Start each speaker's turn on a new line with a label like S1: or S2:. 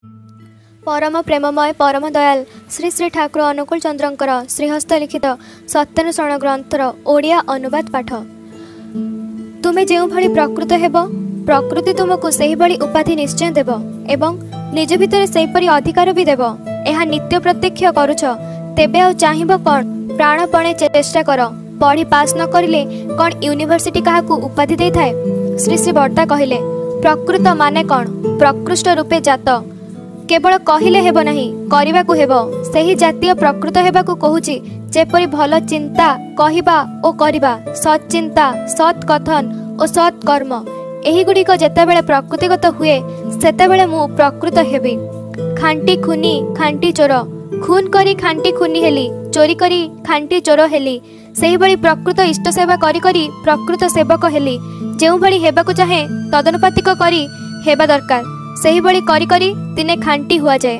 S1: ପରମ ପ୍ରେମମୟ ପରମ ଦୟାଲ ଶ୍ରୀ ଶ୍ରୀ ଠାକୁର ଅନୁକୂଳ ଚନ୍ଦ୍ରଙ୍କର ଶ୍ରୀହସ୍ତ ଲିଖିତ ସତ୍ୟାନୁସରଣ ଗ୍ରନ୍ଥର ଓଡ଼ିଆ ଅନୁବାଦ ପାଠ। ତୁମେ ଯେଉଁଭଳି ପ୍ରକୃତ ହେବ, ପ୍ରକୃତି ତୁମକୁ ସେହିଭଳି ଉପାଧି ନିଶ୍ଚୟ ଦେବ ଏବଂ ନିଜ ଭିତରେ ସେହିପରି ଅଧିକାର ବି ଦେବ। ଏହା ନିତ୍ୟ ପ୍ରତ୍ୟକ୍ଷ କରୁଛ, ତେବେ ଆଉ ଚାହିଁବ କ'ଣ? ପ୍ରାଣପଣେ ଚେଷ୍ଟା କର। ପଢ଼ି ପାସ୍ ନ କରିଲେ କ'ଣ ୟୁନିଭର୍ସିଟି କାହାକୁ ଉପାଧି ଦେଇଥାଏ? ଶ୍ରୀ ଶ୍ରୀ ବର୍ତ୍ତା କହିଲେ, ପ୍ରକୃତ ମାନେ କ'ଣ? ପ୍ରକୃଷ୍ଟ ରୂପେ ଜାତ। କେବଳ କହିଲେ ହେବ ନାହିଁ, କରିବାକୁ ହେବ। ସେହି ଜାତୀୟ ପ୍ରକୃତ ହେବାକୁ କହୁଛି, ଯେପରି ଭଲ ଚିନ୍ତା କହିବା ଓ କରିବା, ସତ୍ ଚିନ୍ତା, ସତ୍ କଥନ ଓ ସତ୍ କର୍ମ, ଏହିଗୁଡ଼ିକ ଯେତେବେଳେ ପ୍ରକୃତିଗତ ହୁଏ, ସେତେବେଳେ ମୁଁ ପ୍ରକୃତ ହେବି। ଖାଣ୍ଟି ଖୁନି, ଖାଣ୍ଟି ଚୋର। ଖୁନ୍ କରି ଖାଣ୍ଟି ଖୁନି ହେଲି, ଚୋରି କରି ଖାଣ୍ଟି ଚୋର ହେଲି। ସେହିଭଳି ପ୍ରକୃତ ଇଷ୍ଟ ସେବା କରି କରି ପ୍ରକୃତ ସେବକ ହେଲି। ଯେଉଁଭଳି ହେବାକୁ ଚାହେଁ, ତଦନୁପାତିକ କରି ହେବା ଦରକାର। ସେହିଭଳି କରି କରି ଦିନେ ଖାଣ୍ଟି ହୁଆଯାଏ।